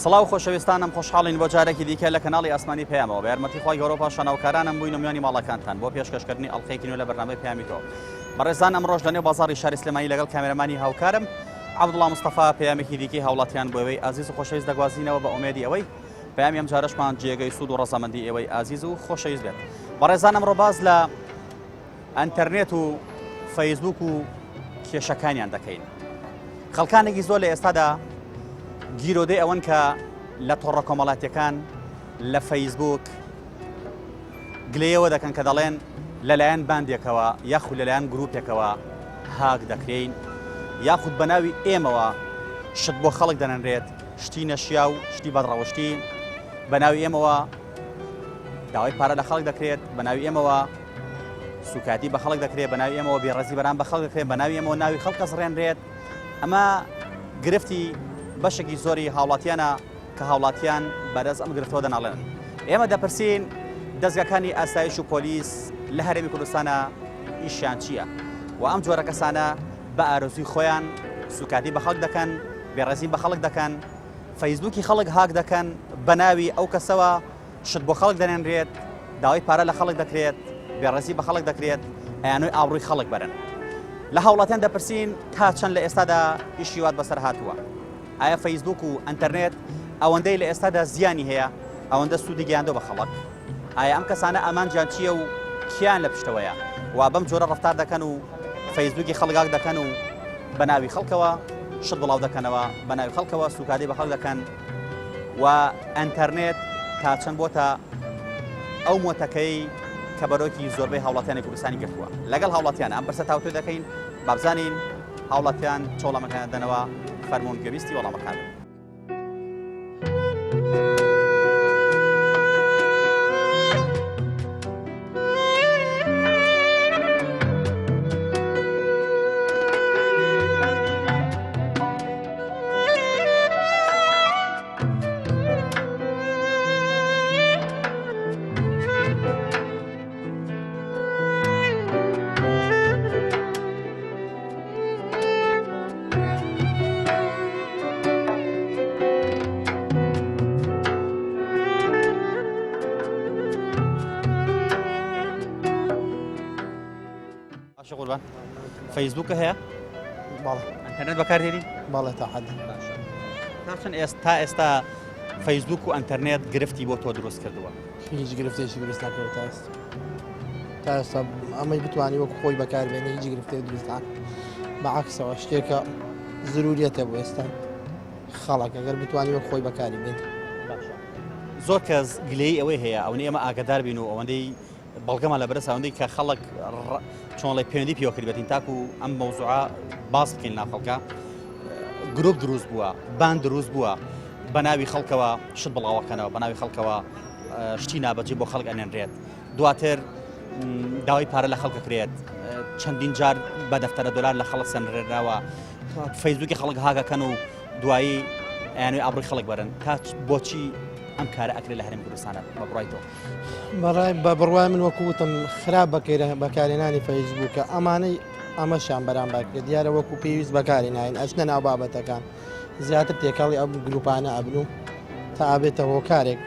سڵاو خۆشەویستانم خۆشحاڵین بۆ جارێکی دیکە لە کەناڵی ئاسمانی پەیامەوە بە یارمەتی خوای گەورە و پاشان هاوکارانم بووینە میوانی ماڵەکانتان بۆ پێشکەشکردنی ئەڵقەیەکی نوێ لە بەرنامەی پەیامی تۆ بەڕێزان ئەمڕۆش لە نێو بازاڕی شاری سلێمانی لەگەڵ کامێرەمانی هاوکارم عەبدوڵا مستەفا پەیامێکی دیکەی هاوڵاتیان بۆ ئێوەی ئازیز و خۆشەویست دەگوازینەوە بە ئومێدی ئەوەی پەیامی ئەم جارەشمان جێگەی سوود و ڕەزامەندی ئێوەی ئازیز و خۆشەویست بێت بەڕێزان ئەمڕۆ باس لە ئەنتەرنێت و فەیسبوک و کێشەکانیان دەکەین. خەڵکانێکی زۆر لە ئێستادا گیرۆدەی ئەوەن کە لە تۆڕە کۆمەڵاتیەکان لە فەیسبوک گلەیەوە دەکەن کە دەڵێن لەلایەن باندێکەوە یاخود لەلایەن گروپێکەوە هاک دەکرێین یاخود بە ناوی ئێمەوە شت بۆ خەڵک دەنەنرێت شتی نەشیا و شتی بەدڕەوشتی بە ناوی ئێمەوە داوای پارە لە خەڵک دەکرێت بە ناوی ئێمەوە سوکایەتی بە خەڵک دەکرێت بە ناوی ئێمەوە بێڕێزی بەرام بە خەڵک دەکرێت بە ناوی ئێمەوە ناوی خەڵک ئەزڕێنرێت ئەمە گرفتی بەشێکی زۆری هاوڵاتیانە کە هاوڵاتیان بەدەست ئەم گرفتەوە دەناڵێنن ئێمە دەپرسین دەزگاکانی ئاسایش و پۆلیس لە هەرێمی کوردستانە ئیشیان چییە و ئەم جۆرە کەسانە بە ئارەزووی خۆیان سوکاتی بە خەڵک دەکەن بێڕێزی بە خەڵک دەکەن فەیسبوکی خەڵک هاک دەکەن بە ناوی ئەو کەسەوە شت بۆ خەڵک دەنێنرێت، داوای پارە لە خەڵک دەکرێت، بێڕێزی بە خەڵک دەکرێت، ئەیانەوێ ئابڕووی خەڵک بەرن. لە هاوڵاتیان دەپرسین تا چەند لە ئێستادا ئیشی وات بەسەر هاتووە؟ ئایا فەیسبوک و ئەنتەرنێت ئەوەندەی لە ئێستادا زیانی هەیە ئەوەندە سوودی گەیاندووە بە خەڵک؟ ئایا ئەم کەسانە ئامانجیان چییە و کێیان لە پشتەوەیە وا بەم جۆرە ڕەفتار دەکەن و فەیسبوکی خەڵک هاک دەکەن و بە ناوی خەڵکەوە شت بڵاو دەکەنەوە، بە ناوی خەڵکەوە سووکایەتی بە خەڵک دەکەن؟ و ئەنتەرنێت تا چەند بۆتە ئەو مۆتەکەی کە بەرۆکی زۆربەی هاوڵاتیانی کوردستانی گرتووە لەگەڵ هاوڵاتیان ئەم پرسە تاوتوێ دەکەین بابزانین هاوڵاتیان چ وەڵامەکان دەنەوە فەرموون گوێبیستی وەڵامەکان بن. باشە قوربان فەیسبووکە هەیە بەڵێ ئەنتەرنێت بەکاردێنی بەڵێ تا حەد باشە تا چەند ئێستا ئێستا فەیسبوک و ئەنتەرنێت گرفتی بۆ تۆ دروست کردووە هیچ گرفتێکی دروست نەکردووە تا ئێستا تا ئێستا ئەمەی بتوانی وەک خۆی بەکاربێنی هیچ گرفتێک دروست ناکات بە عەکسەوە شتێکە زروریەتە بۆ ئێستا خەڵک ئەگەر بتوانی وەک خۆی بەکاری بێنی باشە زۆر کەس گلەیی ئەوەی هەیە ئەوەی ئێمە ئاگادار بین و ئەوەندەی بەڵگەمان لە بەرەس ئەوەندەی کە خەڵک چۆنڵی پەیوەندی پێوە کردبێتین تاکو ئەم مەوزوعە باس بکەین ناو خەڵکە گروپ دروست بووە بان دروست بووە بە ناوی خەڵکەوە شت بڵاوەکەنەوە بە ناوی خەڵکەوە شتی نابەجێ بۆ خەڵک ئەنێنرێت دواتر داوای پارە لە خەڵکە کرێت چەندین جار بە دەفتەرە دۆلار لە خەڵک سەنرێنراوە فەیسبوکی خەڵک هاگەکەن و دوایی ئەیانوێ ئابڕووی خەڵک بەرن تا بۆچی ئەم کارە ئەکرێت لە هەرێمی کوردستانە بە بڕای تۆ بەڕای بە بڕوای من وەکو وتم خراپ بەکەیرە بەکارهێنانی فەیسبووکە ئەمانەی ئەمەشیان بەرامبەر کرد دیارە وەکو پێویست بەکاری ناین ئەچنە ناو بابەتەکان زیاتر تێکەڵی ئەم گروپانە ئەبن و تا ئابێتە هۆکارێک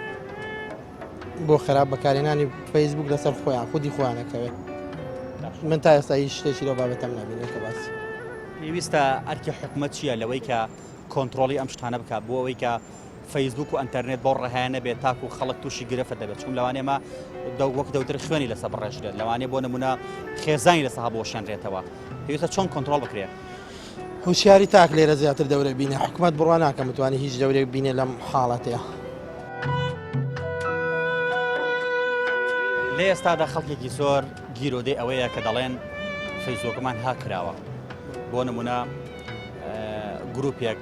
بۆ خراپ بەکارهێنانی فەیسبوک لەسەر خۆیان خودی خۆیانەکەوێت من تا ئێستا هیچ شتێکی لەو بابەتەم نبینێت کە باسی پێویستە ئەرکی حکومەت چییە لەوەی کە کۆنترۆڵی ئەم شتانە بکات بۆ ئەوەی کە فەیسبوک و ئەنتەرنێت بەو ڕەهایە نەبێت تاکو خەڵک تووشی گرفت دەبێت چون لەوانەیە مە وەک دەوتر خوێنی لەسەر بڕێژرێت لەوانەیە بۆ نمونە خێزانی لەسەر هەڵبوەشێنرێتەوە پێویستە چۆن کۆنترۆڵ بکرێت هوشیاری تاک لێرە زیاتر دەورە بینێ حکومەت بڕوا ناکەم بتوانێت هیچ دەورێک بینێ لەم حاڵەتەیە. لە ئێستادا خەڵکێکی زۆر گیرۆدەی ئەوەیە کە دەڵێن فەیسبوکمان هاک کراوە بۆ نمونە گروپێک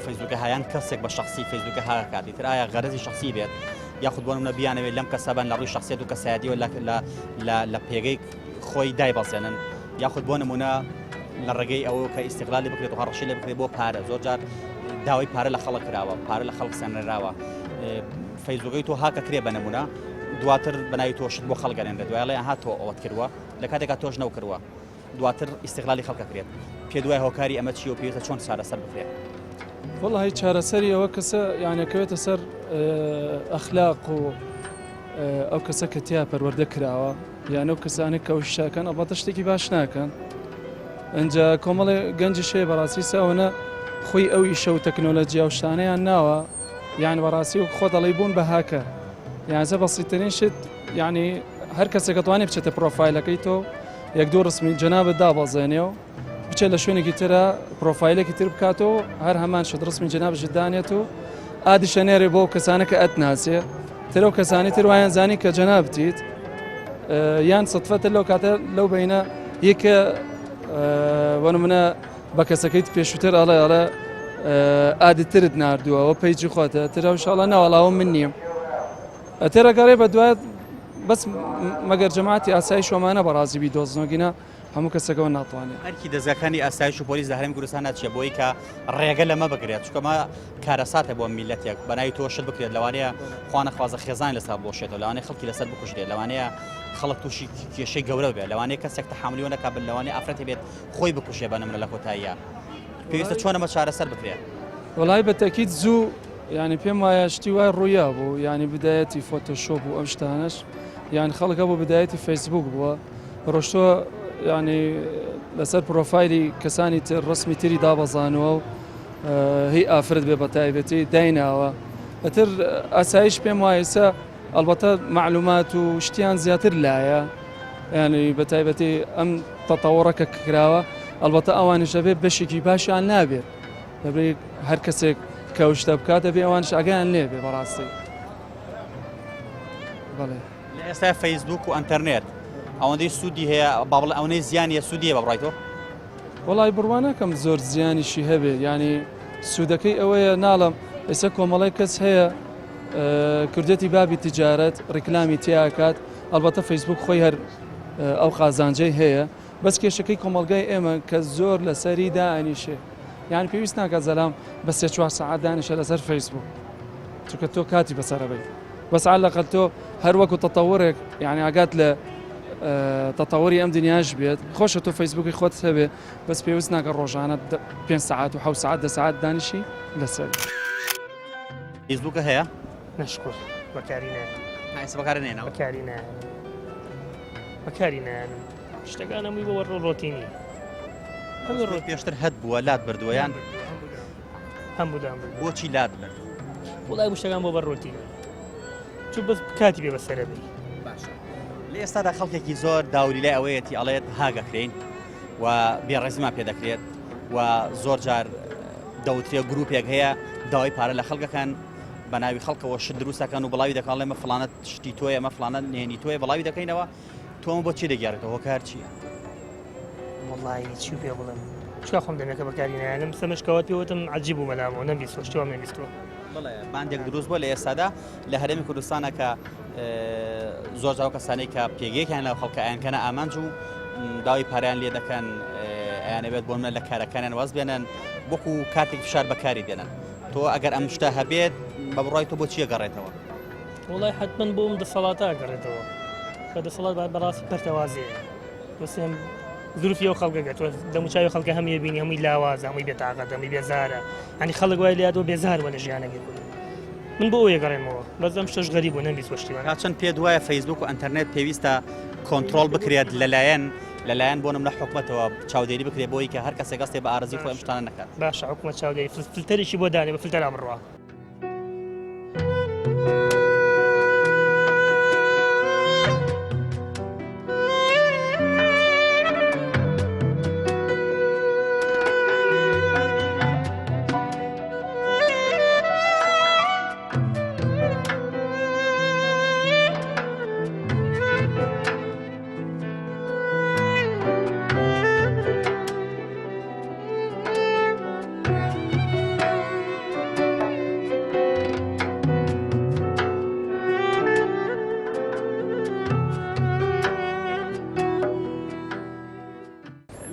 فەیسبوکە هایان کەسێک بە شخصی فەیسبوکە هاکات ئیتر ئایا غەرەزی شخصی بێت یاخود بۆ نمونە بیانەوێت لەم کەسە بن لە ڕووی شخصیت و کەسایەتیەوە لە پێگەی خۆی دایبەزێنن یاخود بۆ نمونە لە ڕێگەی ئەوە کە ئیسیغلالی بکرێت و هەڕەشەی لێ بکرێت بۆ پارە زۆر جار داوای پارە لە خەڵک کراوە پارە لە خەڵک سەنراوە فەیسبوکەی تۆ هاکە کرێ بە نمونە دواتر بەناوی تۆشت بۆ خەڵک گەرێنرێت دوای ها تۆ ئەوەت کردووە لە کاتێکا تۆش نەوکردووە دواتر ئیسیغلالی خەڵکە کرێت پێ دوای هۆکاری ئەمە چی و پێویستە چۆن چارەسەر بکرێت؟ وەڵی چارەسەری ئەوە کەسە یانەکەوێتە سەر ئەخلاق و ئەو کەسە کە تیا پەروەردە کراوە یان ئەو کەسانە کە ئەو شتەکەن ئەڵبەتە شتێکی باش ناکەن ئەجا کۆمەڵێ گەنجی شەیە بەڕاستی ساوەنە خۆی ئەو ئیشە و تەکنۆلۆژیا و شتانەیان ناوە یان بەڕاستی و خۆ دەڵی بوون بە هاکە یانزە بەسیترین شت یعنی هەر کەسێکە توانێت بچێتە پرۆفایلەکەی تۆ یەک دوو ڕسمی جەنابت دابەزێنێ و بچێت لە شوێنێکی ترە پرۆفایلێکی تر بکاتەوە هەر هەمان شت ڕسمی جەنابشت دانێت و add یشە نێرێ بۆ کەسانە کە ئەتناسێ ترە و کەسانی تر وایان زانی کە جەنابتیت یان سەتفەتە لەو کاتە لەو بینە یەکە وەنە منە بە کەسەکەیت پێشووتر ئەڵێ ئەڵێ add ی ترت نردووەوە page ی خۆتە ترە شڵە ناوەڵاوە من نییە ئەتێرە گەڕێ بە دوایت بەس مەگەر جەماعەتی ئاسایی شۆمانە بەڕازی بی دۆزنۆگینە هەموو کەسەکەەوە ناتوانێت. ئەرکی دەزگاکانی ئاسایش و پۆلیس لە هەرێمی کوردستان چیە بۆی کە ڕێگە لەمە بگرێت چونکە ئەمە کارەساتە بۆ میلەتێک بەناوی تۆ شت بکرێت لەوانەیە خوانەخوازە خێزان لەسەر بۆشێتەوە لەوانەیە خەڵکی لەسەر بکوژرێت لەوانەیە خەڵک تووشی کێشەی گەورە بێت لەوانەیە کەسێک تەحملیەوە نەکات بن لەوانەیە ئافرەتی بێت خۆی بکوژێ بە نمرە لە کۆتاییە پێویستە چۆن ئەمە چارەسەر بکرێت؟ وەڵای بە تەکید زوو یانی پێم وایە شتی وای ڕوویا بوو یانی بدایەتی فۆتۆشۆپ و ئەم شتانەش یان خەڵک هەبوو بدایەتی فەیسبوک بووە ڕۆشتووە ینی لەسەر پرۆفایلی کەسانی تر ڕسمی تری دابەزانوە و هی ئافرەت بێ بەتایبەتی دایناوە ئەتر ئاسایش پێم وایسە ئەلبەتە معلومات و شتیان زیاتر لایە ینی بە تایبەتی ئەم تەتەوەڕە کە کراوە ئەلبەتە ئەوانیش دەبێت بەشێکی باشیان نابێت دەبێت هەر کەسێک کە شتە بکات دەبێ ئەوانش ئاگیان لێ بێ بەڕاستی بەڵێ. لە ئێستا فەیسبوک و ئەتەرنێت ئەوەندەی سوودی هەیە با بڵێ ئەوەندەی زیانیە سوودی هەیە بە بڕای تۆ؟ وەڵی بڕوا ناکەم زۆر زیانیشی هەبێ یعنی سوودەکەی ئەوەیە ناڵم ئێستا کۆمەڵی کەس هەیە کردێتی بابی تجارەت ڕیکلامی تیاکات ئەلبەتە فەیسبوک خۆی هەر ئەو قازانجەی هەیە بەس کێشەکەی کۆمەڵگای ئێمە کە زۆر لەسەری دائەنیشێ یان پێویست ناکات زەلام بە سێ چوار سەعات دانیشە لەسەر فەیسبوک چونکە تۆ کاتی بەسەرەبەی بەس عەلەقەل تۆ هەر وەکو تەتەورێک یعنی ئاگات لە تەتەوری ئەم دنیاش بێت خۆشە تۆ فەیسبوکی خۆت هەبێ بەس پێویست ناکە ڕۆژانە پێ سەعات و حە سەعات دە سەعات دانیشی لەسەر. فەیسبوکە هەیە؟ نەشکر بەکاری نایەنم. ئێستا بەکاری نێنەوە؟ بەکاری نایەنم بەکاری نایەنم شتەکان هەمووی بۆ ڕۆتینی هەموو پێشتر هەت بووە لات بردووە یان هەموو دام بۆچی لات برد وڵای شتەکان بۆ بە ڕۆتینی چ بەس کاتی بێ بەسەرە بی باشە لە ئێستادا خەڵکێکی زۆر داوری لای ئەوەیەتی ئەڵێت هاگەکرین و بێڕێزیمان پێ دەکرێت و زۆر جار دەوترێ گروپێک هەیە داوای پارە لە خەڵکەکان بە ناوی خەڵکەوە شت دروستەکەن و بڵاوی دەکەن ئەمە فلانە شتی تۆیە ئەمە فلانە نهێنی تۆیە بڵاوی دەکەینەوە تۆ ئەمە بۆ چی دەگێڕێتەوە هۆکار چییە؟ وەڵی چی پێ بڵێم چکا خۆم دەمێکە بەکاری نایەنم سەمشکەوە پێوتم عجیب بوو بەلامەوە نەمبیستوە شتی وام نەبیستوە. بەڵێ باندێک دروست بووە لە ئێستادا لە هەرێمی کوردستانە کە زۆر جاو کەسانەی کە پێگەیەکیان لە خەڵکە ئەیانکەنە ئامانج و داوای پاریان لێ دەکەن ئەیانەوێت بۆ منە لە کارەکانیان واز بێنن وەکو کاتێک فشار بەکاری دێنن تۆ ئەگەر ئەم شتە هەبێت بە بڕای تۆ بۆ چیە گەڕێتەوە؟ وڵای حتمما بۆم دەسەڵاتە گەڕێتەوە کە دەسەڵات بەڕاستی پەرتەوازەیە وسێم زروفی ئەو خەڵکە گەتوە دەموچاوی خەڵکە هەم یبینی هەمووی لاوازە هەمووی بێتاقەت هەمووی بێزارە هەنی خەڵک وای لات بێزار وە لە ژیانەکەی خۆی من بۆ ئەوەیە گەڕێمەوە بەس ئەم شتەش غەریب بوو نەمبیست شتی تا چەند پێت وایە فەیسبوک و ئەتەرنێت پێویستە کۆنتترۆل بکرێت لەلایەن لەلایەن بۆ نمونە حکومەتەوە چاودێری بکرێت بۆی کە هەر کەسێک هەستێ بە ئارەزوی خۆی ئەم شتانە نەکات باشە حکومەت چاودێری فلتەرێکی بۆ دانێ بە فلتەرا بڕوا.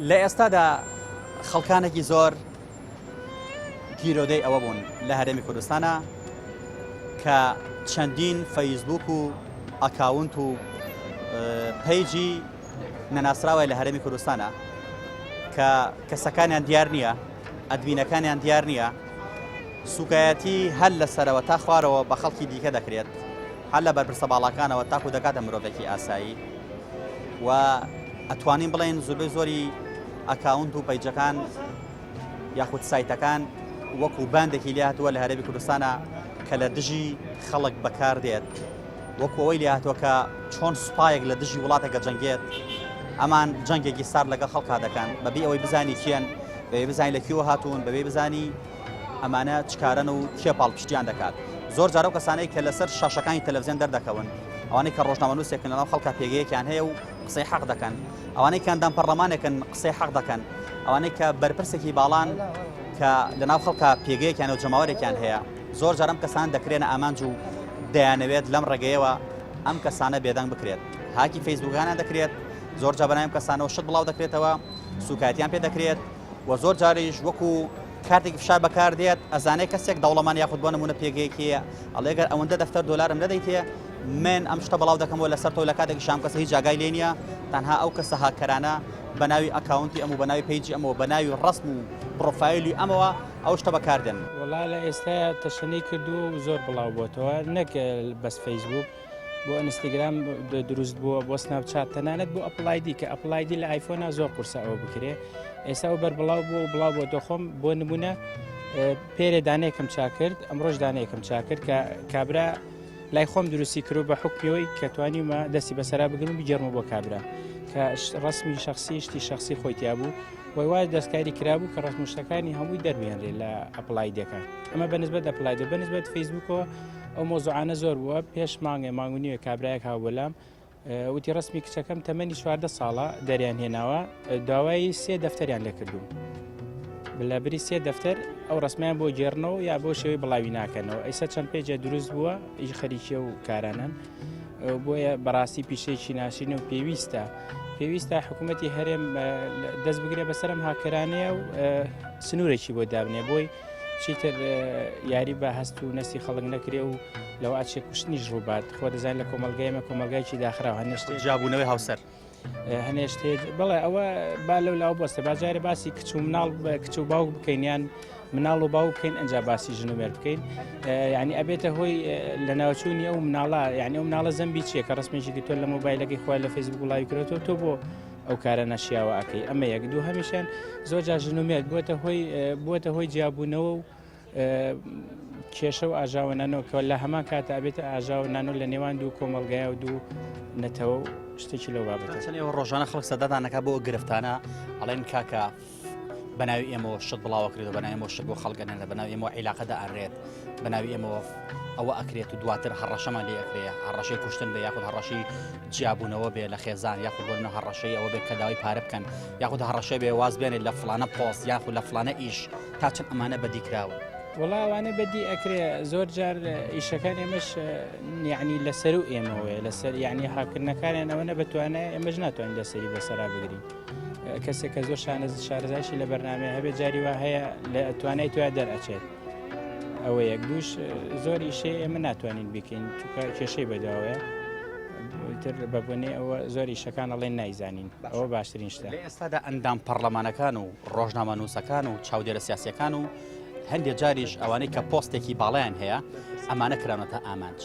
لە ئێستادا خەڵکانێکی زۆر گیرۆدەی ئەوە بوون لە هەرێمی کوردستانە کە چەندین فەیسبوک و ئەکاونت و page ی نەناسراوە لە هەرێمی کوردستانە کە کەسەکانیان دیار نییە admin ەکانیان دیار نییە. سوکایەتی هەر لە سەرەوە تا خوارەوە بە خەڵکی دیکە دەکرێت، هەر لە بەرپرسە باڵاکانەوە تاکو دەگاتە مرۆڤێکی ئاسایی و ئەتوانین بڵێن زۆربەی زۆری ئەکاونت و پەیجەکان یاخود سایتەکان وەکو باندێکی لێهاتووە لە هەرێمی کوردستانە کە لە دژی خەڵک بەکاردێت وەکو ئەوەی لێهاتووە کە چۆن سوپایەک لە دژی وڵاتێک ئەجەنگێت، ئەمان جەنگێکی سارد لەگەڵ خەڵکا دەکەن بەبێ ئەوەی بزانی کێن، بەبێ بزانی لە کوێوە هاتوون، بەبێ بزانی ئەمانە چ کارەن و کێ پاڵپشتیان دەکات. زۆر جار ئەو کەسانەی کە لەسەر شاشەکانی تەلەڤزیۆن دەردەکەون، ئەوانەی کە ڕۆژنامەنووسێکن لەناو خەڵکا پێگەیەکیان هەیە و قسەی حەق دەکەن، ئەوانەی کە ئەندام پەڕلەمانێکن قسەی حەق دەکەن، ئەوانەی کە بەرپرسێکی باڵان کە لەناو خەڵکا پێگەیەکیان و جەماوەرێکیان هەیە، زۆر جار ئەم کەسانە دەکرێنە ئامانج و دەیانەوێت لەم ڕێگەیەوە ئەم کەسانە بێدەنگ بکرێت. هاکی فەیسبووکانیان دەکرێت، زۆر جار بەناوی ئەم کەسانەوە شت بڵاو دەکرێتەوە، سووکایەتیان پێ دەکرێت و زۆر جاریش وەکو کارتێکی فشار بەکاردێت، ئەزانێت کەسێک دەوڵەمەند یاخود بۆ نموونە پێگەیەکی هەیە، ئەڵێ گەر ئەوەندە دەفتەر دۆلارم نەدەیتێ من ئەم شتە بڵاو دەکەمەوە لەسەر تۆ، لە کاتێکیش ئەم کەسە هیچ ئاگای لێ نییە، تەنها ئەو کەسە هاککەرانە بە ناوی ئەکاونتی ئەم و بە ناوی پەیجی ئەمەوە بە ناوی ڕەسم و پڕۆفایلی ئەمەوە ئەو شتە بەکاردێنن. وەڵا لە ئێستایا تەشەنەی کردووە و زۆر بڵاو بۆتەوە نەک بەس فەیسبووک بۆ ئینستاگرام دروست بووە بۆ سناپ چات تەنانەت بۆ Apple ID کە Apple ID لە ئایفۆنا زۆر قورسە ئەوە بکرێ ئێستا ئەو بەربڵاو بووە و بڵاو بۆ دۆخۆم بۆ نمونە پێرێ دانەیەکم چاکرد ئەمڕۆژ دانەیەکم چاکرد کە کابرا لای خۆم دروستی کرد بە حکمیەوەی کە توانیمە دەستی بەسەرا بگرم بگێڕمە بۆ کابرا کە ڕسمی شخصی شتی شخصی خۆی تیا بوو وای وای دەستکاری کرابوو کە ڕسم شتەکانی هەمووی دەربێنرێ لە Apple ID ەکە ئەمە بەنسبەت Apple ID بەنسبەت فەیسبوکەوە ئەو مۆزوعانە زۆر بووە پێش مانگێ مانگ و نیوێ کابرایەک هاوبەلام وتی ڕسمی کچەکەم تەمەنی 14 ساڵە دەریان هێناوە داوای سێ دەفتەریان لێکردوم لە بری سێ دەفتەر ئەو ڕسمیان بۆ گێڕنەوە یا بۆ شێوەی بڵاوی ناکەنەوە ئەیسا چەند page ە دروست بووە ئیش خەریکیە و کارانن بۆیە بەڕاستی پیشەیەکی ناشرینە و پێویستە پێویستە حکوومەتی هەرێم دەست بگرێ بەسەرم هاکەرانەیە و سنوورێکی بۆ دابنێ بۆی چیتر یاری بە هەست و نەستی خەڵک نەکرێ و لەوە ئەچێ کوشتنیش ڕووبات خۆ دەزان لە کۆمەلگای ئێمە کۆمەلگایکی داخراوە هەنێشتێ جیابوونەوەی هاوسەر هەنێشتێ بڵێ ئەوە با لەو لاو بەستە باجارێ باسی کچ و مناڵ کچ و باوک بکەین یان مناڵ و باوک بکەین ئەجا باسی ژن و مێرد بکەین یعنی ئەبێتە هۆی لە ناوچوونی ئەو مناڵە یعنی ئەو مناڵە زەمبی چییە کە ڕسمێکی تۆ لە مۆبایلەکەی خۆی لە فەیسبوک بڵاوی کرێتەوە تۆ بۆ ئەو کارە نەشیاوە ئەکەی ئەمە یەک دوو هەمیشان زۆر جار ژن و مێرد بووەتە هۆی بووەتە هۆی جیابوونەوە و کێشە و ئاژاوەنانەوە کە لە هەمان کاتە ئەبێتە ئاژاوە نانەوە لە نێوان دوو کۆمەڵگای و دوو نەتەوە و شتێکی لەو بابەتە. چەند ئێوە ڕۆژانە خەڵک سەرداتان ئەکات بۆ ئەو گرفتانە ئەڵێن کاکە بەناوی ئێمەوە شت بڵاوە کرێت و بەناوی ئێمەوە شت بۆ خەڵک ئەنێرێت بەناوی ئێمەوە عیلاقە دائەنرێت بەناوی ئێمەوە ئەوە ئەکرێت و دواتر هەڕەشەمان لێ ئەکرێ هەڕەشەی کوشتن بێ یاخود هەڕەشەی جیابوونەوە بێ لە خێزان یاخود بۆ نمونە هەڕەشەی ئەوە بێ کە داوای پارە بکەن یاخود هەڕەشە بێ واز بێنێت لە فڵانە پۆست یاخود لە فڵانە ئیش تا چەند ئەمانە بەدی کراون؟ وەڵا ئەوانە بەدی ئەکرێ زۆر جار ئیشەکان ئێمەش یعنی لەسەر و ئێمەوەیە لەسەر یعنی هاکردنەکانیان ئەوە نە بەتوانای ئێمەش ناتوانین لەسەری بەسەرا بگرین کەسێک کە زۆر شانە شارەزایشی لە بەرنامەیە هەبێت جاری وا هەیە لە توانای تویا دەرئەچێت ئەوە یەک دووش زۆر ئیشەی ئێمە ناتوانین بیکەین چونکە کێشەی بەدواوەیە تر بە بۆنەی ئەوە زۆر ئیشەکان ئەڵێن نایزانین ئەوە باشترین شتە. لە ئێستادا ئەندام پەڕلەمانەکان و ڕۆژنامەنووسەکان و چاودێرە سیاسیەکان و هەندێک جاریش ئەوانەی کە پۆستێکی باڵایان هەیە ئەمانە کراونەتە ئامانج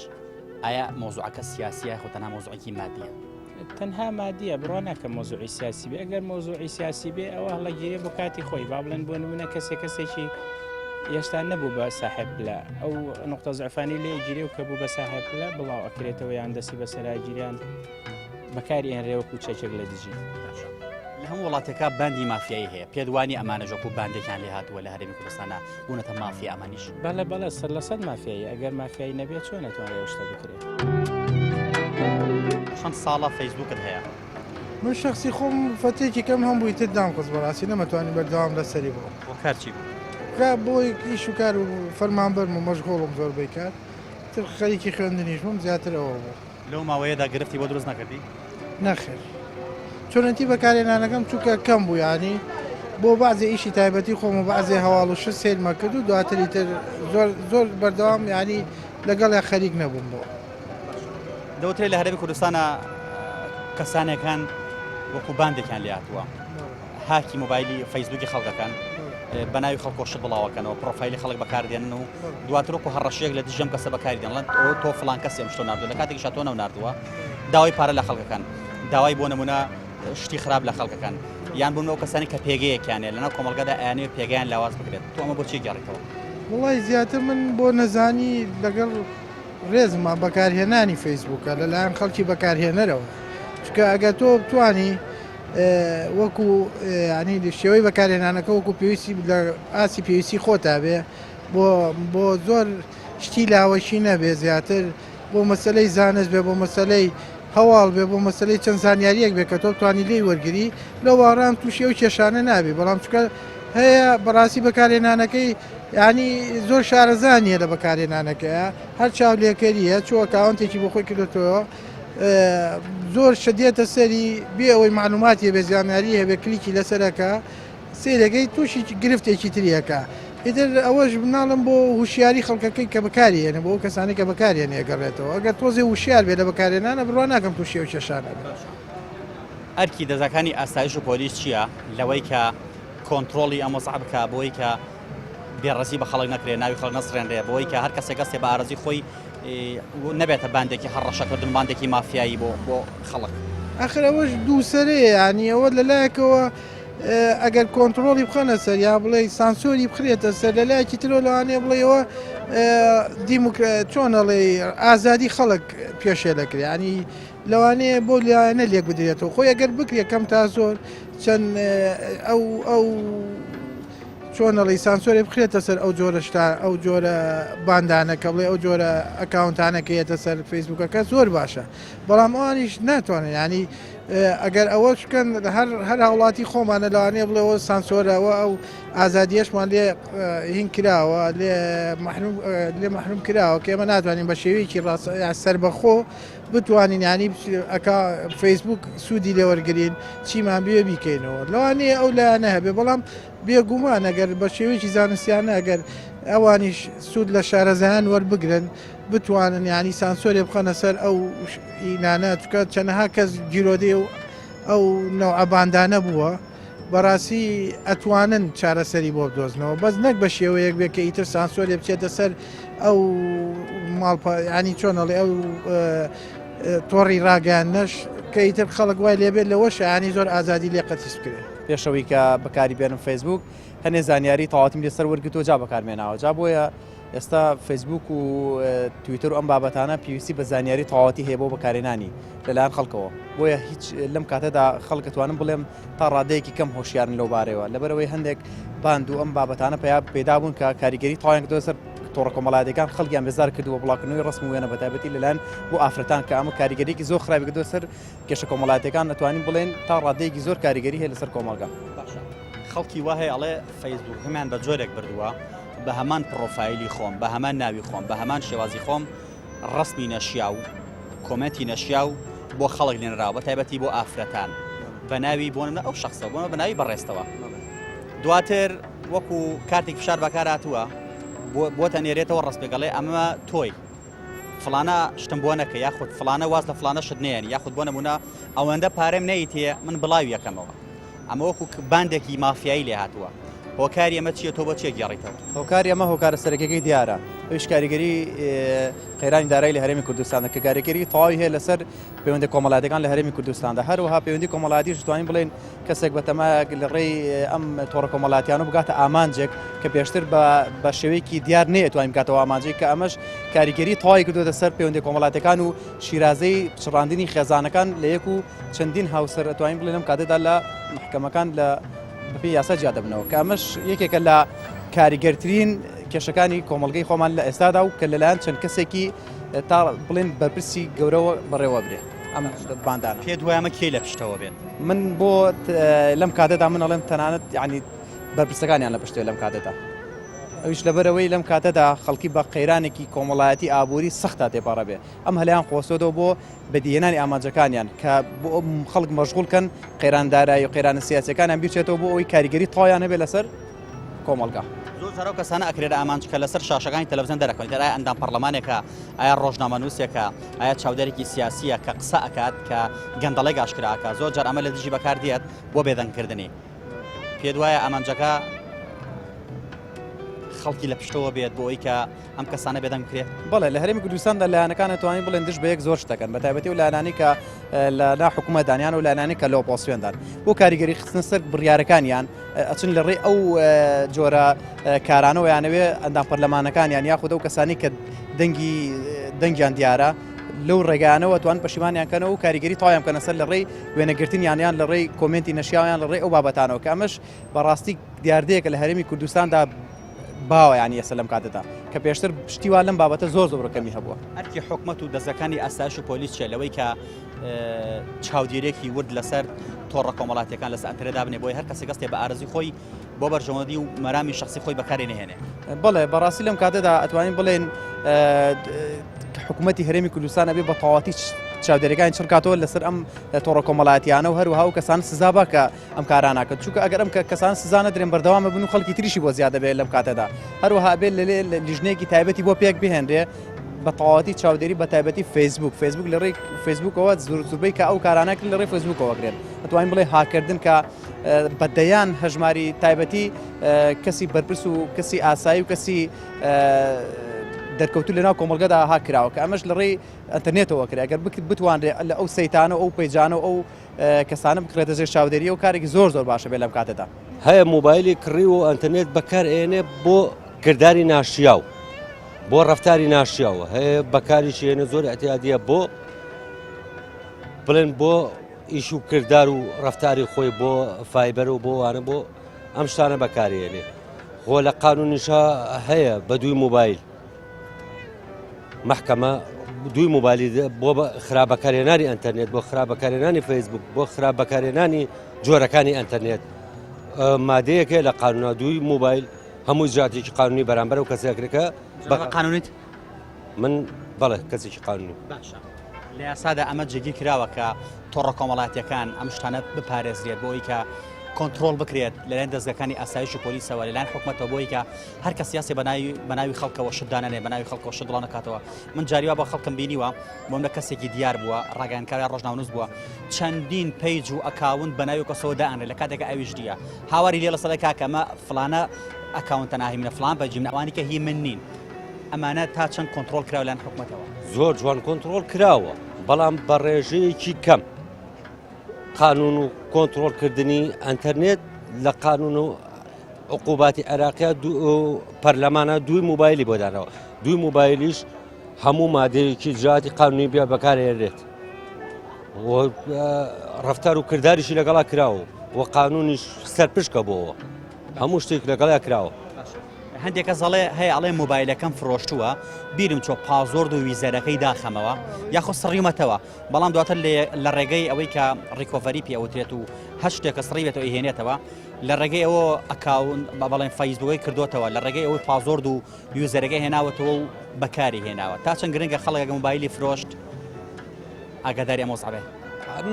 ئایا مەوزوعەکە سیاسیە یاخود تەنها مەوزوعێکی مادیە؟ تەنها مادیە بڕوا ناکەم مەوزوعی سیاسی بێ ئەگەر مەوزوعی سیاسی بێ ئەوە هەڵەگیرێ بۆ کاتی خۆی با بڵێن بۆ نمونە کەسێک کەسێکی هێشتا نەبوو بە ساحێب پلە ئەو نقطە زعفانی لێ گیرێ و کە بوو بە ساحێب پلە بڵاو ئەکرێتەوە یان دەستی بەسەرا گیریان بەکاری ئێنرێ وەکو چەکێک لە دژی. لە هەموو وڵاتێکا باندی مافیایی هەیە پێت وانی ئەمانەش وەکو باندێکیان لێ هاتووە لە هەرێمی کوردستانا بوونەتە مافیا ئەمانیش؟ بەڵێ بەڵێ 100% مافیایی ئەگەر مافیایی نەبێت چۆن ئەتوانرێ ئەو شتە بکرێت؟ چەند ساڵە فەیسبووکت هەیە؟ من شەخسی خۆم فەترێکی کەم هەم بووی تر دام خست بەڕاستی نەمەتوانی بەردەوام لەسەری بڕۆم. هۆکار چی بوو؟ کا بۆ ئیش و کار و فەرمانبەرم و مەشغوڵم زۆربەی کات تر خەریکی خوێندنیش بووم زیاتر ئەوە بوو. لەو ماوەیەدا گرفتی بۆ دروست نەکردی؟ نەخێر چۆنێتی بەکارهێنانەکەم چونکە کەم بوو یانی بۆ بەعزێ ئیشی تایبەتی خۆم و بەعزێ هەواڵ و شت سەیرمە کرد و دواتر ئیتر زۆر زۆر بەردەوام یانی لەگەڵیا خەریک نەبووم بۆ. دەوترێت لە هەرێمی کوردستانە کەسانێک هەن وەکو باندێکیان لێهاتووە هاکی مۆبایلی فەیسبووکی خەڵکەکان. بە ناوی خەڵکۆ شت بڵاوەکەنەوە پرۆفایلی خەڵک بەکاردێنن و دواتر وەکو هەڕەشەیەک لە دژی ئەم کەسە بەکاری دێن ڵێن ئەوە تۆ فڵان کەسی ئەم شتۆ ناردووە لە کاتێکیشا تۆ نەوناردووە داوای پارە لە خەڵکەکان داوای بۆ نمونە شتی خراپ لە خەڵکەکان یان بوون ئەو کەسانی کە پێگەیەکیان هەیە لەناو کۆمەڵگەدا ئەیانەوێت پێگەیان لاواز بکرێت تۆ ئەمە بۆ چی گەڕیتەوە؟ وڵی زیاتر من بۆ نەزانی لەگەڵ ڕێزمە بەکارهێنانی فەیسبووکە لەلایەن خەڵکی بەکارهێنەرەوە چونکە ئەگەر تۆ بتانی وەکو ینی شێوەی بەکارهێنانەکە وەکو پێویستی لە ئاسی پێویستی خۆتا بێ بۆ بۆ زۆر شتی لاوەکی نەبێ زیاتر بۆ مەسلەی زانست بێ بۆ مەسلەی هەواڵ بێ بۆ مەسلەی چەند زانیاریەک بێ کە تۆ بتوانی لێی وەرگری لەو باوەڕام تووشی ئەو کێشانە نابی بەڵام چکە هەیە بەڕاستی بەکارهێنانەکەی ینی زۆر شارەزا نییە لە بەکارهێنانەکەیە هەر چاولێکەریە چوە ئەکاونتێکی بۆ خۆی کردێتەوە زۆر شت دێتە سەری بێ ئەوەی معلوماتی هەبێ زانیاری هەبێ کلیکی لەسەرەکە سەیرەکەی تووشی گرفتێکی تریەکە ئیتر ئەوەش مناڵم بۆ هوشیاری خەڵکەکەی کە بەکاری هێنێ بۆ ئەو کەسانی کە بەکاری هێنێ ئەگەڕێتەوە ئەگەر تۆزێ وشیار بێ لە بەکارهێنانە بڕوا ناکەم تووشی ئەو کێشانە بێ. ئەرکی دەزگاکانی ئاسایش و پۆلیس چییە لەوەی کە کۆنترۆڵی ئەم وەزعە بکا بۆی کە بێڕێزی بە خەڵک نەکرێ ناوی خەڵک نەسڕێنرێ بۆی کە هەر کەسێک هەستێ بە ئارەزوی خۆی نەبێتە باندێکی هەڕەشەکردن باندێکی مافیایی بۆ بۆ خەڵک. ئاخر ئەوەش دووسەرەیە یانی ئەوە لەلایەکەوە ئەگەر کۆنتڕۆڵی بخەنە سەر یا بڵێ سانسۆری بخرێتە سەر لە لایەکی ترەوە لەوانەیە بڵێەوە دیموکرا چۆن ئەڵێ ئازادی خەڵک پێشێ دەکرێت ینی لەوانەیە بۆ لایەنە لێک بدرێتەوە خۆی ئەگەر بکرێت کەم تا زۆر چەند ئەو ئەو چۆن ئەڵێی سانسۆرێ بخرێتە سەر ئەو جۆرە شتا ئەو جۆرە باندانە کە بڵێ ئەو جۆرە ئەکاونتانە کە یەتە سەر فەیسبوکەکە زۆر باشە بەڵام ئەوانیش ناتوانن ینی ئەگەر ئەوە بکەن هەر هەر هاوڵاتی خۆمانە لەوانەیە بڵێەوە سانسۆرەوە ئەو ئازادیەشمان لێ هین کراوە لێ محروم لێ محروم کراوە کە ئێمە ناتوانین بە شێوەیەکی ڕاست سەربەخۆ بتوانین ینی ئەکا فەیسبوک سوودی لێوەرگین چیمان بێ بیکەینەوە لەوانەیە ئەو لایەنە هەبێ بەڵام بێگومان ئەگەر بە شێوەیەکی زانستیانە ئەگەر ئەوانیش سوود لە شارەزایان وەربگرن بتوانن ینی سانسۆرێ بخەنە سەر ئەو ئینانە چکە چەنەها کەس گیرۆدەی و ئەو نەوعە باندانە بووە بەڕاستی ئەتوانن چارەسەری بۆ بدۆزنەوە بەس نەک بە شێوەیەک بێ کە ئیتر سانسۆرێ بچێتە سەر ئەو ماڵپە ینی چۆنەڵێ ئەو تۆڕی ڕاگەیاندنەش کە ئیتر خەڵک وای لێبێت لەوەش ینی زۆر ئازادی لێ قەتیس بکرێت. پێش ئەوەی کە بەکاری بێنم فەیسبوک هەنێ زانیاری تەواوەتیم لەسەر وەرگرتووە جا بەکارمێناوە جا بۆیە ئێستا فەیسبوک و تویتەر و ئەم بابەتانە پێویستی بە زانیاری تەواوەتی هەیە بۆ بەکارهێنانی لەلایەن خەڵکەوە بۆیە هیچ لەم کاتەدا خەڵک ئەتوانم بڵێم تا ڕادەیەکی کەم هۆشیارن لەو بارەیەوە لەبەرەوەی هەندێک باند و ئەم بابەتانە پیا پەیدا بوون کە کاریگەری تەواویان کردووە سەر تۆڕە کۆمەڵایەتیەکان خەڵکیان بێزار کردووە بڵاوکردنەوەی ڕەسم و وێنە بەتایبەتی لەلایەن بۆ ئافرەتان کە ئەمە کاریگەریەکی زۆر خراپی کردووە سەر کێشە کۆمەڵایەتیەکان ئەتوانین بڵێن تا ڕادەیەکی زۆر کاریگەری هەیە لەسەر کۆمەڵگا. باشە خەڵکی وا هەیە ئەڵێ فەیسبووکەمیان بە جۆرێک بردووە بە هەمان پڕۆفایلی خۆم بە هەمان ناوی خۆم بە هەمان شێوازی خۆم ڕەسمی نەشیاو کۆمێنتی نەشیاو بۆ خەڵک لێنراوە بە تایبەتی بۆ ئافرەتان بە ناوی بۆ نمونە ئەو شخصە بۆ بە ناوی بەڕێزتەوە دواتر وەکو کارتێک فشار بەکار هاتووە بۆتە نێرێتەوە ڕەسمێک ئەڵێ ئەمە تۆی فلانە شتم بۆ نەکە یاخود فلانە واز لە فلانە شت نێنی یاخود بۆ نمونە ئەوەندە پارەم نەیتێ من بڵاوی یەکەمەوە ئەمە وەکو باندێکی مافیایی لێ هاتووە هۆکاری ئەمە چییە تۆ بۆ چیە گێڕیتەوە؟ هۆکاری ئەمە هۆکارە سەرەکیەکەی دیارە ئەویش کاریگەری قەیرانی دارایی لە هەرێمی کوردستاندا کە کاریگەری تەواوی هەیە لەسەر پەیوەندی کۆمەڵایەتەکان لە هەرێمی کوردستاندا هەروەها پەیوەندی کۆمەڵایەتیش توانین بڵێن کەسێک بە تەمایەک لە ڕێی ئەم تۆڕە کۆمەڵاتیانە بگاتە ئامانجێک کە پێشتر بە بە شێوەیەکی دیار نەیەتوانین بگاتەوە ئامانجێک کە ئەمەش کاریگەری تەواوی کردووەتە سەر پەیوەندی کۆمەڵاتەکان و شیرازەی پچڕاندنی خێزانەکان لە یەک و چەندین هاوسەر ئەتوانین بڵێن لەم کاتەدا لە محکەمەکان لە بەپێی یاسا جیا دەبنەوە کە ئەمەش یەکێکە لە کاریگەرترین کێشەکانی کۆمەڵگەی خۆمان لە ئێستادا و کە لەلایەن چەند کەسێکی تا بڵێن بەرپرسی گەورەوە بەڕێوە برێ ئەم باندانە. پێت وایە ئەمە کێی لە پشتەوە بێت؟ من بۆ لەم کاتەدا من ئەڵێم تەنانەت یعنی بەرپرسەکانیان لە پشتەوە لەم کاتەدا ئەویش لەبەرەوەی لەم کاتەدا خەڵکی بە قەیرانێکی کۆمەڵایەتی ئابووری سەختا تێپەڕە بێ ئەم هەلیان قۆستۆتەوە بۆ بەدیهێنانی ئامانجەکانیان کە بۆ خەڵک مەشغوڵ کەن قەیران دارایی و قەیرانە سیاسیەکانیان بیرچێتەوە بۆ ئەوەی کاریگەری تەواویان هەبێت لەسەر کۆمەڵگا. زۆر جار ئەو کەسانە ئەکرێنە ئامانج کە لەسەر شاشەکانی تەلەفزیۆن دەرەکەون، ئیتر ئایا ئەندام پەڕلەمانێکە، ئایا ڕۆژنامەنووسێکە، ئایا چاودێرێکی سیاسییە کە قسە ئەکات، کە گەندەڵێک ئاشکرا ئەکات، زۆر جار ئەمە لە دژی بەکار دێت بۆ بێدەنگکردنی. پێت وایە ئامانجەکە. خەڵکی لە پشتەوە بێت بۆ ئەوەی کە ئەم کەسانە بێدەنگ بکرێت؟ بەڵێ لە هەرێمی کوردستاندا لایەنەکان ئەتوانین بڵێن دژ بە یەک زۆر شتەکەن بە تایبەتی و لایەنانی کە لە نا حکوومەتدان یان و لایەنانی کە لە ئۆپۆسیۆندان بۆ کاریگەری خستنە سەر بڕیارەکانیان ئەچن لە ڕێی ئەو جۆرە کارانەوە یانەوێ ئەندام پەرلەمانەکانیان یاخود ئەو کەسانی کە دەنگی دەنگیان دیارە لەو ڕێگانەوە توان پەشیمانیان کەنەوە و کاریگەری تایان بکەنە سەر لە ڕێی وێنەگرتنیان یان لە ڕێی کۆمێنتی نەشیاویان لە ڕێی ئەو بابەتانەوە کە ئەمەش بەڕاستی دیاردەیەکە لە هەرێمی کوردستاندا باوە یانی ئێستا لەم کاتەدا کە پێشتر شتی وا لەم بابەتە زۆر زۆر کەمی هەبووە. ئەرکی حکومەت و دەزگاکانی ئاسایش و پۆلیس چیە لەوەی کە چاودێریەکی ورد لەسەر تۆڕە کۆمەڵاتیەکان لەسەر ئەنتەرنێت دابنێ بۆی هەر کەسێک هەستێ بە ئارەزوی خۆی بۆ بەرژەوەندی و مەرامی شخصی خۆی بەکاری نەهێنێ؟ بەڵێ بەڕاستی لەم کاتەدا ئەتوانین بڵێن حکوومەتی هەرێمی کوردستان ئەبێ بە تەواتی چاودێریەکانی چڕکاتەوە لەسەر ئەم تۆڕە کۆمەڵایەتیانە و هەروەها و کەسان سزا با کە ئەم کارانە ئەکەن چونکە ئەگەر ئەم کەسان سزا نەدرێن بەردەوام بن و خەڵکی تریشی بۆ زیاد دەبێت لەم کاتەدا هەروەها ئەبێت لە لیژنەیەکی تایبەتی بۆ پێک بهێنرێ بە تەواوەتی چاودێری بە تایبەتی فەیسبوک فەیسبوک لە ڕێی فەیسبوکەوە زۆربەی کە ئەو کارانە کرد لە ڕێی فەیسبوکەوە کرێن ئەتوانین بڵێ هاکردن کە بە دەیان هەژماری تایبەتی کەسی بەرپرس و کەسی ئاسایی و کەسی دەرکەوتو لەناو کۆمەڵگەدا هاکراوە کە ئەمەش لە ڕێی ئەتەرنێتەوە کرێ ئەگەر بتوانرێ لە ئەو سەیتانە و ئەو پەیجانە و ئەو کەسانە بکرێتە ژێر چاودێری و کارێکی زۆر زۆر باشە بێ لەم کاتەدا. هەیە مۆبایلی کڕیوە و ئەنتەرنێت بەکار ئێنێ بۆ کرداری ناشیاو بۆ ڕەفتاری ناشیاوە هەیە بەکاریش هێنێ زۆر ئەتیادیە بۆ بڵێن بۆ ئیش و کردار و ڕەفتاری خۆی بۆ فایبەر و بۆ وانە بۆ ئەم شتانە بەکارێنێ خۆ لە قانونیشا هەیە بە دووی مۆبایل مەحکەمە دووی مۆبایلی بۆ خراپ بەکارهێنانی ئەتەرنێت بۆ خراپ بەکارهێنانی فەیسبوک بۆ خراپ بەکارهێنانی جۆرەکانی ئەتەرنێت مادەیەکە لە قانونا دووی مۆبایل هەموو جاتێکی قانونی بەرامبەر و کەسێکرەکە بە قانونیت من بەڵێ کەسێکی قانونی باشە لە یاسادا ئەمە جێگیر کراوە کە تۆڕە کۆمەڵاتیەکان ئەم شتانە بپارێزرێت بۆ ئەوەی کە کۆنترۆڵ بکرێت لەلایەن دەزگاکانی ئاسایش و پۆلیسەوە لەلایەن حکومەتەوە بۆی کە هەر کەس یاسێ بەناوی خەڵکەوە شت دانەنێ بەناوی خەڵکەوە شت بڵاو نەکاتەوە من جاری وا بە خەڵکم بینیوە بۆم لە کەسێکی دیار بووە ڕاگەیاندکار یا ڕۆژنامەنووس بووە چەندین page و account بەناوی کەسەوە دائەنرێت لە کاتێکە ئەویش نییە هاواری لێ لەسەر کاکە ئەمە فلانە account ە ناهی منە فلان page ی منە ئەوانی کە هی من نین ئەمانە تا چەند کۆنترۆڵ کراوە لەلایەن حکومەتەوە؟ زۆر جوان کۆنترۆڵ کراوە بەڵام بە ڕێژەیەکی کەم قانون و کۆنترۆڵکردنی ئەتەرنێت لە قانون و عقوباتی عێراقیا پەرلەمانە دووی موبایلی بۆ دانەوە دووی موبایلیش هەموو مادەیەکی جاتی قانونی بیا بەکارهێنرێت ڕفتار و کرداریشی لەگەڵا کراوە و قانونیش سەرپشکە بۆەوە هەموو شتێک لەگەڵیا کراوە. هەندێک کەس ئەڵێ هەیە ئەڵێ مۆبایلەکەم فرۆشتووە بیرم چۆ password و user ەکەی داخەمەوە یاخۆ سڕیومەتەوە بەڵام دواتر لە ڕێگەی ئەوەی کە recovery پێ ئەوترێت و هەر شتێکە سڕی بێتەوە ئەیهێنێتەوە لە ڕێگەی ئەوە account بە بەڵێن فەیسبووکەی کردوتەوە لە ڕێگەی ئەوەی password و user ەکەی هێناوەتەوە و بەکاری هێناوە تا چەند گرنگە خەڵک ئەگە مۆبایلی فرۆشت ئاگاداری ئەم وەزعە بێ.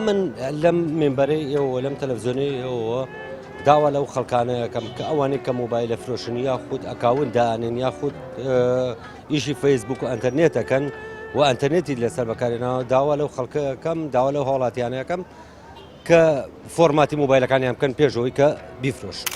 من لەم مێمبەرەی ئێوە لەم تەلەڤزیۆنەی ئێوە داوا لەو خەڵکانە ئەکەم کە ئەوانەی کە مۆبایلە فرۆشن یاخود account دانێن یاخود ئیشی فەیسبوک و ئەتەرنێت ئەکەن و ئەتەرنێتی لەسەر بەکارێنەوە داوا لەو خەڵکەکەم داوا لەو هاوڵاتیانەکەم کە فۆرماتی مۆبایلەکانیان بکەن پێشەوەی کە بیفرۆشن.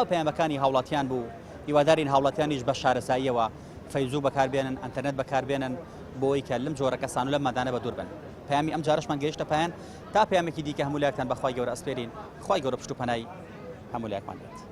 ئەمە پەیامەکانی هاوڵاتیان بوو هیوادارین هاوڵاتیانیش بە شارەزاییەوە فەیسبوک بەکاربێنن ئەتەرنێت بەکاربێنن بۆی کە لەم جۆرە کەسان و لەم مادانە بە دوور بن پەیامی ئەم جارەشمان گەیشتە پایان تا پەیامێکی دیکە هەموو لایەکتان بەخوای گەورە ئەسپێرین خوای گەورە پشت و پەنای هەموو لایەکمان بێت.